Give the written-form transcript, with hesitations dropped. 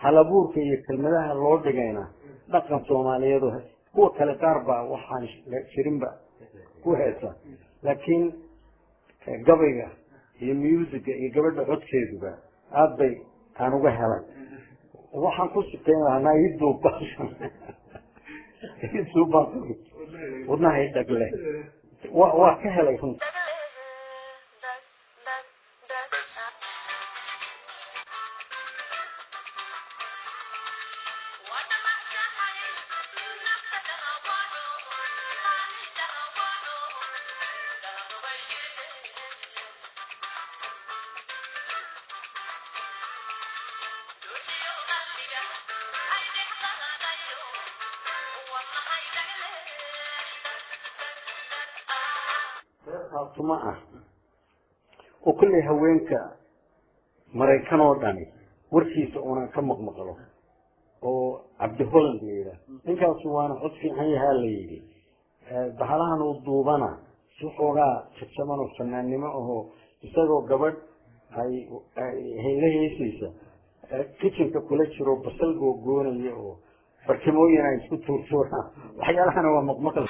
Halabuurka iyo kelmadaha loo dhigayna dhaqan Soomaaliyeed, kuwa kale qaar baa waxaan jirinba ku heesa, laakiin gabayga iyo musiga iyo gabadha codkeeduba aad bay aan uga helay. Waxaan ku sitayn lahaa naa iduub, iduub baan wadnahay dhagle wa waa ka helay runta. Tuma ah oo kollay haweenka Maraykan oo dhani warkiisa unan ka maqmaqlo oo Cabdi Holland la yidhaah. Ninkaasu waana cod fiican yahaa la yidhi, bahalahan uu duubana si xoogaa jajaban oo fanaannimo ahoo isagoo gabadh ay hayla heesaysa kitchenka kula jiro, basal googoonaya oo barkimooyin ay isku tuurtuuraan, waxyaalahana waa maqmaql.